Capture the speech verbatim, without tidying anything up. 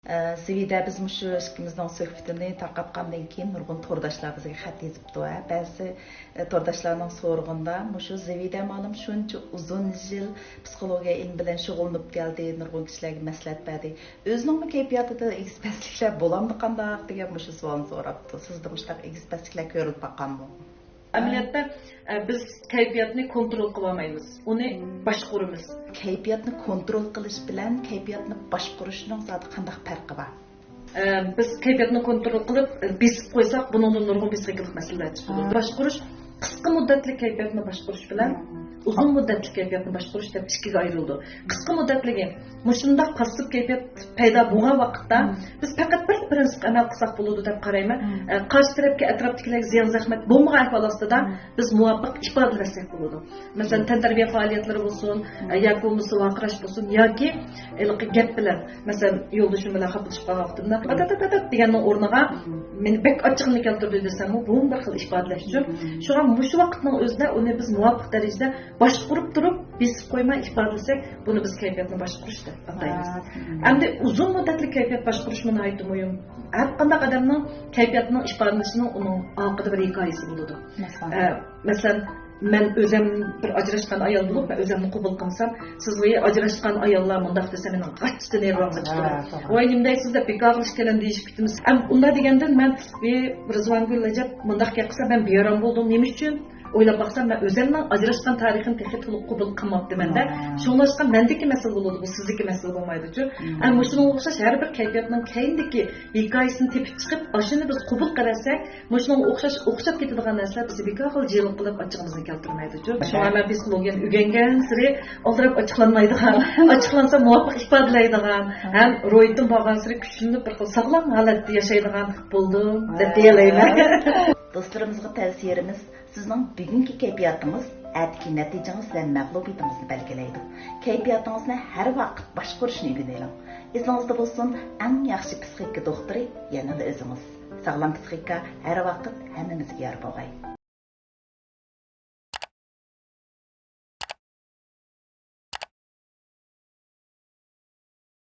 ئە، زىۋىدە بىز مۇشۇ ئىككىمىزنىڭ سۆھبىتىنى تارقاتقاندىن كېيىن نۇرغۇن تورداشلار بىزگە خەت يېزىپتۇ. ھە، بەزى، ئە، تورداشلارنىڭ سورىغىندا، مۇشۇ زىۋىدە مالىم شۇنچە ئۇزۇن يىل پسىخولوگىيە ئىلمى بىلەن شۇغۇللىنىپ كەلدى، نۇرغۇن كىشىلەرگە مەسلىھەت بەردى. ئۆزىنىڭمۇ كەيپىياتىدا ئېگىز-پەسلىكلەر بولامدۇ قانداق دېگەن مۇشۇ سوئالنى سوراپتۇ. سىزدە مۇشۇنداق ئېگىز-پەسلىكلەر كۆرۈلۈپ باققانمۇ؟ ئەمەلىيەتتە، ئە، بىز كەيپىياتنى كونترول قىلالمايمىز، ئۇنى باشقۇرىمىز. كەيپىياتنى كونترول قىلىش بىلەن كەيپىياتنى باشقۇرۇشنىڭ زادى قانداق پەرقى بار؟ ئە، بىز كەيپىياتنى كونترول قىلىپ، ئە، بېسىپ قويساق، بۇنىڭدىن نۇرغۇن پسىخىكىلىق مەسىلىلەر چىقىدۇ. ھا. باشقۇرۇش، قىسقا مۇددەتلىك كەيپىياتنى باشقۇرۇش بىلەن ئۇزۇن مۇددەتلىك كەيپىياتنى باشقۇرۇش دەپ ئىككىگە ئايرىلىدۇ. قىسقا مۇددەتلىكى، مۇشۇنداق پاسسىپ كەيپىيات پەيدا بولغان ۋاقىتتا، بىز پەقەت بىر پىرىنسىپقا ئەمەل قىلساق بولىدۇ دەپ قارايمەن. ئە، قارشى تەرەپكە، ئەتراپتىكىلەرگە زىيان زەخمەت بولمىغان ئەھۋال ئاستىدا بىز مۇۋاپىق ئىپادىلەشسەك بولىدۇ. مەسىلەن، تەنتەربىيە پائالىيەتلىرى بولسۇن، ئە، ياكى بولمىسا ۋارقىراش بولسۇن، ياكى ھېلىقى گەپ بىلەن، مەسىلەن، يولدىشىم بىلەن خاپىلىشىپ قالغان ۋاقتىمدا، ئاتاتاتات دېگەننىڭ ئورنىغا مېنى بەك ئاچچىقىمنى كەلتۈردى دېسەممۇ، بۇمۇ بىر خىل ئىپادىلەشچۇ. شۇڭا مۇشۇ ۋاقىتنىڭ ئۆزىدە ئۇنى بىز مۇۋاپىق دەرىجىدە باشقۇرۇپ تۇرۇپ، بېسىپ قويماي ئىپادىلىسەك، بۇنى بىز كەيپىياتنى باشقۇرۇش دەپ ئاتايمىز. ھا. ئەمدى ئۇزۇن مۇددەتلىك كەيپىيات باشقۇرۇشمۇ ناھايىتى مۇھىم. ھەر قانداق ئادەمنىڭ كەيپىياتىنىڭ ئىپادىلىنىشىنىڭ ئۇنىڭ ئارقىدا بىر ھېكايىسى بولىدۇ. مەسىلەن؟ ئە، مەسىلەن، مەن ئۆزۈم بىر ئاجراشقان ئايال بولۇپ، مەن ئۆزۈمنى قوبۇل قىلمىسام، سىز ۋاي ئاجراشقان ئاياللار مۇنداق دېسە، مېنىڭ غاچچىدىن نېرۋامنى چىقىرىدۇ. ھا، توغرا. ۋاي، نېمە دەيسىز دەپ، بىكار قىلىش كېلىن دېيىشىپ كېتىمىز. ئەم، ئۇنداق دېگەندىن مەن، ۋى، رىزۋانگۈل ئەجەب، مۇنداق گەپ قىلسا، مەن بىئارام بولدۇم. نېمە ئۈچۈن؟ ئويلاپ باقسام، مەن ئۆزۈمنىڭ ئاجراشقان تارىخىنى تېخى تولۇق قوبۇل قىلماپتىمەن-دە. ھا. شۇڭلاشقا مەندىكى مەسىلە بولىدۇ، بۇ سىزدىكى مەسىلە بولمايدۇچۇ. مم. ئەم، مۇشۇنىڭغا ئوخشاش ھەر بىر كەيپىياتنىڭ كەينىدىكى ھېكايىسىنى تېپىپ چىقىپ، ئاشۇنى بىز قوبۇل قىلىۋەتسەك، مۇشۇنىڭغا ئوخشاش ئوخشاپ كېتىدىغان نەرسىلەر بىزگە بىكار خىل جىلىق قىلىپ ئاچچىقىمىزنى كەلتۈرمەيدۇچۇ. شۇڭا مەن پسىخولوگىيەنى ئۆگەنگەنسېرى ئالدىراپ ئاچچىقلانمايدىغان، ئاچچىقلانسا مۇۋاپىق ئىپادىلەيدىغان، ھەم روھىيىتىم بارغانسېرى كۈچلىنىپ، بىر خىل ساغلام ھالەتتە ياشايدىغان بولدۇم دەپ دېيەلەيمەن. دوستلىرىمىزغا تەۋسىيەلىرىمىز، سىزنىڭ بۈگۈنكى كەيپىياتىڭىز ئەتىكى نەتىجىڭىز ۋە مەغلۇبىيىتىڭىزنى بەلگىلەيدۇ. كەيپىياتىڭىزنى ھەر ۋاقىت باشقۇرۇشنى ئۆگىنىۋېلىڭ. ئېسىڭىزدە بولسۇن، ئەڭ ياخشى پسىخىكا دوختۇرى يەنىلا ئۆزىڭىز. ساغلام پسىخىكا ھەر ۋاقىت ھەممىمىزگە يار بولغاي.